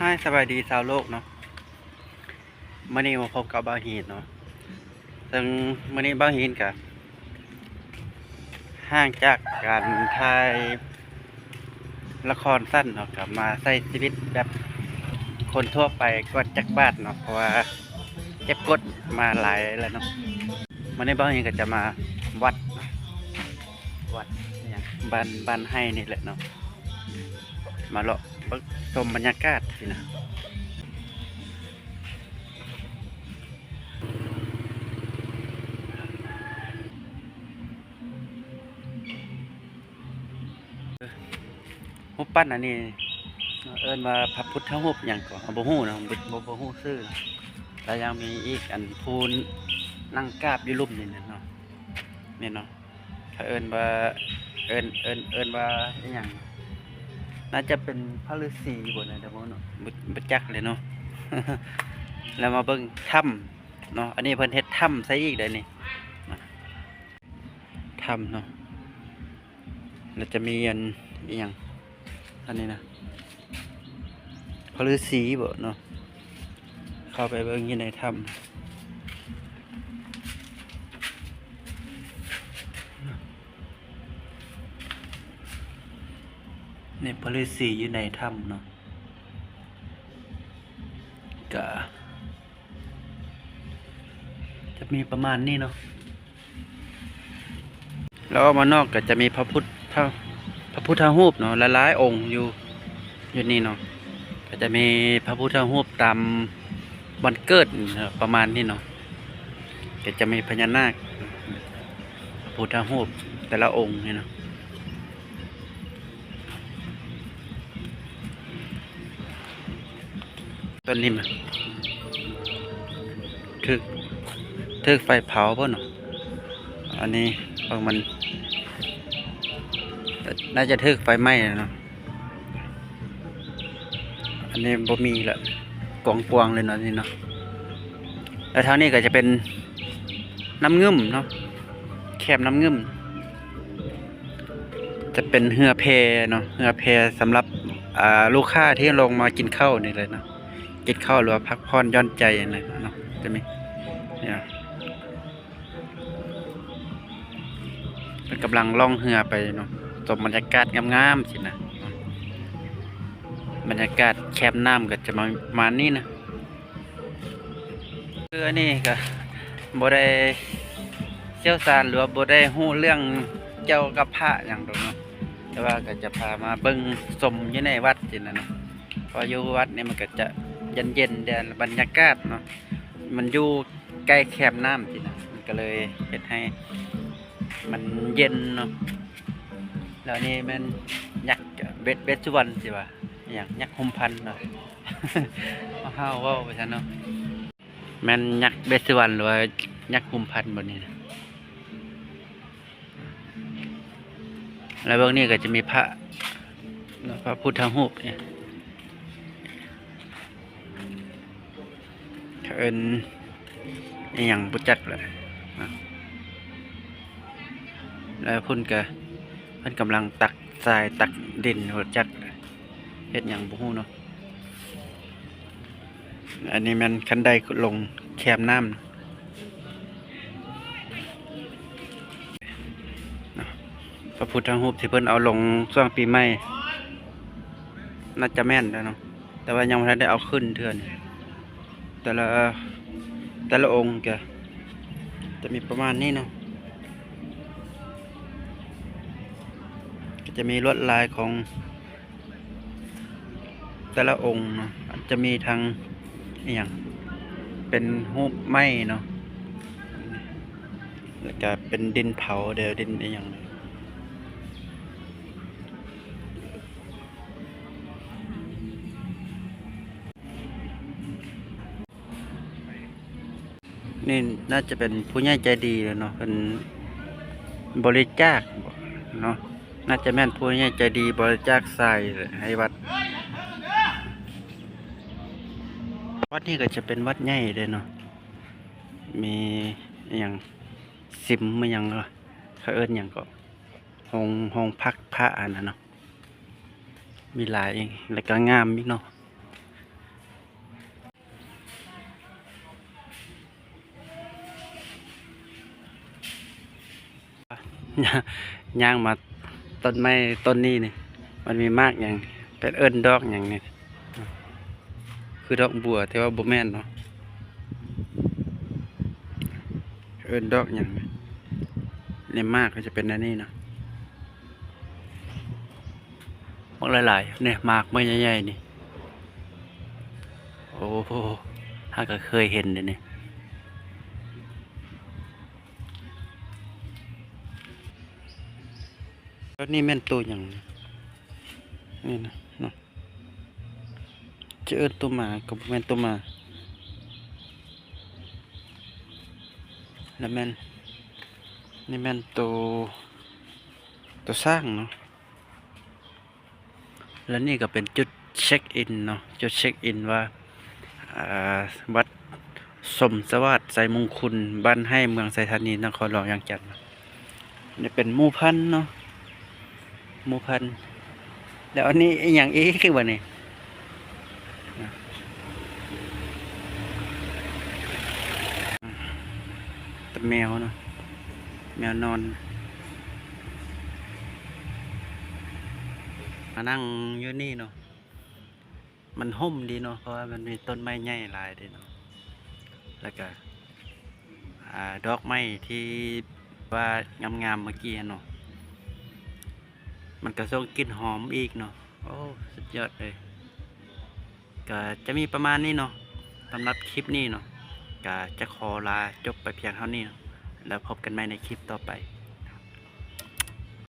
ຮາຍ ສະບາຍດີຊາວໂລກເນາະ, ມື້ນີ້ມາພົບກັບບ່າວຫີນເນາະ. ເຊິ່ງມື້ນີ້ບ່າວຫີນກະ ຫ່າງຈາກການຖ່າຍລະຄອນສັ້ນເນາະ ກະມາໃຊ້ຊີວິດແບບຄົນທົ່ວໄປກ່ອນຈັກບາດເນາະ, ເພາະວ່າເກັບກົດມາຫຼາຍແລ້ວເນາະ. ມື້ນີ້ບ່າວຫີນກະຈະມາວັດ ວັດຫຍັງ ບ້ານ ບ້ານໄຮ່ນີ້ແຫຼະເນາະ, ມາເລາະເບິ່ງຊົມບັນຍາກາດຊີ້ນະ. ຮູບປັ້ນອັນນີ້ເອີ້ນວ່າພະພຸດທະຮູບຫຍັງກໍ ບໍ່ຮູ້ເນາະ, ບໍ່ ບໍ່ ບໍ່ຮູ້ຊື່. ແລ້ວຍັງມີອີກອັນ ຜູ້ນັ່ງກາບຢູ່ລຸ່ມນີ້ນະເນາະ, ນີ້ເນາະ. ເຂົາເອີ້ນວ່າ ເອີ້ນ ເອີ້ນ ເອີ້ນວ່າອີ່ຫຍັງ ໜ້າຈະເປັນພະລືສີບໍນະ ເດີ ບໍ່ເນາະ ບໍ່ ບໍ່ຈັກເລີຍເນາະ. ແລ້ວມາເບິ່ງຖ້ຳເນາະ, ອັນນີ້ເພິ່ນເຮັດຖ້ຳໃສ່ອີກໄດ໋ນີ້ ຖ້ຳເນາະ. ແລ້ວຈະມີອັນ ອີ່ຫຍັງ ອັນນີ້ນະ ພະລືສີບໍເນາະ, ເຂົ້າໄປເບິ່ງຢູ່ໃນຖ້ຳ. ນີ້ພະລືສີຢູ່ໃນຖ້ຳເນາະ, ກະຈະມີປະມານນີ້ເນາະ. ແລ້ວອອກມານອກກໍຈະມີພະພຸດທະ ພະພຸດທະຮູບເນາະ ຫຼາຍໆອົງຢູ່ ຢູ່ນີ້ເນາະ. ກໍຈະມີພະພຸດທະຮູບຕາມວັນເກີດເນາະ ປະມານນີ້ເນາະ, ກໍຈະມີພະຍານາກ ພະພຸດທະຮູບແຕ່ລະອົງນີ້ເນາະ. ຕົ້ນນີ້ມັນຖືກ ຖືກໄຟເຜົາບໍ່ເນາະ, ອັນນີ້ເບິ່ງມັນໜ້າຈະຖືກໄຟໄໝ້ແລ້ວເນາະ. ອັນນີ້ບໍ່ມີລະ ກວ້າງໆເລີຍເນາະນີ້ເນາະ. ແລ້ວທາງນີ້ກໍຈະເປັນນ້ຳງື່ມເນາະ, ແຄມນ້ຳງື່ມ ຈະເປັນເຮືອແພເນາະ, ເຮືອແພສຳລັບ ອ່າ ລູກຄ້າທີ່ລົງມາກິນເຂົ້ານີ້ແຫຼະເນາະ, ກິນເຂົ້າ ຫຼືວ່າພັກຜ່ອນຢ່ອນໃຈຫັ້ນແຫຼະເນາະ. ຈະມີ ນີ້ນະ ເພິ່ນກຳລັງລ່ອງເຮືອໄປເນາະ, ຊົມບັນຍາກາດງາມໆຊີ້ນະ. ບັນຍາກາດແຄມນ້ຳກໍຈະປະມານນີ້ນະ. ຄືອັນນີ້ກໍບໍ່ໄດ້ຊ່ຽວຊານ ຫຼືວ່າບໍ່ໄດ້ຮູ້ເລື່ອງກ່ຽວກັບພະຫຍັງດອກເນາະ, ແຕ່ວ່າກໍຈະພາມາເບິ່ງຊົມຢູ່ໃນວັດຊີ້ນະເນາະ. ເພາະຢູ່ວັດນີ້ມັນກໍຈະເຢັນໆແດ່ ບັນຍາກາດເນາະ, ມັນຢູ່ໃກ້ແຄມນ້ຳຊີ້ນະ, ມັນກໍເລີຍເຮັດໃຫ້ມັນເຢັນເນາະ. ແລ້ວນີ້ແມ່ນຍັກເວດ ເວດສຸວັນ ຊິວ່າຫຍັງ ຍັກຫົມພັນເນາະ, ເຮົາເວົ້າໄປຊັ້ນເນາະ. ແມ່ນຍັກເວດສຸວັນ ຫຼືວ່າຍັກຫົມພັນບໍ່ນີ້ນະ. ແລ້ວເບິ່ງນີ້ກໍຈະມີພະເນາະ, ພະພຸດທະຮູບນີ້ ເຂົາເອີ້ນອີ່ຫຍັງບໍ່ຈັກແຫຼະ. ແລ້ວພຸ້ນກໍເພິ່ນກຳລັງຕັກຊາຍຕັກດິນ ບໍ່ຈັກເຮັດຫຍັງບໍ່ຮູ້ເນາະ. ອັນນີ້ແມ່ນຄັນໄດລົງແຄມນ້ຳເນາະ, ພະພຸດທະຮູບທີ່ເພິ່ນເອົາລົງຊ່ວງປີໃໝ່ ໜ້າຈະແມ່ນແລ້ວເນາະ, ແຕ່ວ່າຍັງບໍ່ທັນໄດ້ເອົາຂຶ້ນເທື່ອນີ້. ແຕ່ລະ ແຕ່ລະອົງກະຈະມີປະມານນີ້ເນາະ, ກະຈະມີລວດລາຍຂອງ ແຕ່ລະອົງເນາະ ອາດຈະມີທັງອີ່ຫຍັງ ເປັນຮູບໄມ້ເນາະ ແລ້ວກະເປັນດິນເຜົາເດີ ດິນອີ່ຫຍັງ. ນີ້ໜ້າຈະເປັນຜູ້ໃຫຍ່ໃຈດີແຫຼະເນາະ ເພິ່ນບໍລິຈາກເນາະ, ໜ້າຈະແມ່ນຜູ້ໃຫຍ່ໃຈດີບໍລິຈາກຊາຍໃຫ້ວັດ. ວັດນີ້ກໍຈະເປັນວັດໃຫຍ່ເດ້ເນາະ, ມີອີ່ຫຍັງ ຊິມ ມີຫຍັງ ເຂົາເອີ້ນຫຍັງເກາະ ໂຮງ ໂຮງພັກພະຫັ້ນນະເນາະ. ມີຫຼາຍ ແລ້ວກໍງາມອີກເນາະ. ຍ່າງມາຕົ້ນໄມ້ຕົ້ນນີ້ນີ້ ມັນມີໝາກຫຍັງ ເພິ່ນເອີ້ນດອກຫຍັງນີ້? ຄືດອກບົວ ແຕ່ວ່າບໍ່ແມ່ນເນາະ. ເອີ້ນດອກຫຍັງ? ນີ້ໝາກກໍຈະເປັນແນວນີ້ເນາະ. ໝາກຫຼາຍໆ ນີ້ ໝາກເໝື່ອໃຫຍ່ໆ ນີ້. ໂອ້ ຫາກະເຄີຍເຫັນເດ້ນີ້. ແລ້ວນີ້ແມ່ນໂຕຫຍັງ? ນີ້ນະເນາະ. ຈະເອີ້ນໂຕໝາກໍບໍ່ແມ່ນໂຕໝາ. ແລ້ວແມ່ນ ນີ້ແມ່ນໂຕ ໂຕຊ້າງເນາະ. ແລະນີ້ກໍເປັນຈຸດເຊັກອິນເນາະ, ຈຸດເຊັກອິນວ່າ ເອີ ວັດສົມສະຫວາດໄຊມຸງຄຸນ ບ້ານໄຮ່ ເມືອງໄຊທານີ ນະຄອນຫຼວງວຽງຈັນ. ນີ້ເປັນໝູ່ພັນເນາະ, ໝູ່ພັນ. ແລ້ວອັນນີ້ອີ່ຫຍັງອີກບາດນີ້? ແຕ່ແມວເນາະ, ແມວນອນ. ມານັ່ງຢູ່ນີ້ເນາະ, ມັນຮົ່ມດີເນາະ ເພາະວ່າມັນມີຕົ້ນໄມ້ໃຫຍ່ຫຼາຍເດ້ເນາະ. ແລ້ວກະ ອ່າ ດອກໄມ້ທີ່ວ່າງາມໆ ເມື່ອກີ້ຫັ້ນເນາະ, ມັນກະສົ່ງກິ່ນຫອມອີກເນາະ. ໂອ້ ສຸດຍອດເລີຍ. ກະຈະມີປະມານນີ້ເນາະ, ສຳລັບຄລິບນີ້ເນາະ ກະຈະຂໍລາຈົບໄປພຽງເທົ່ານີ້ເນາະ, ແລ້ວພົບກັນໃໝ່ໃນຄລິບຕໍ່ໄປ.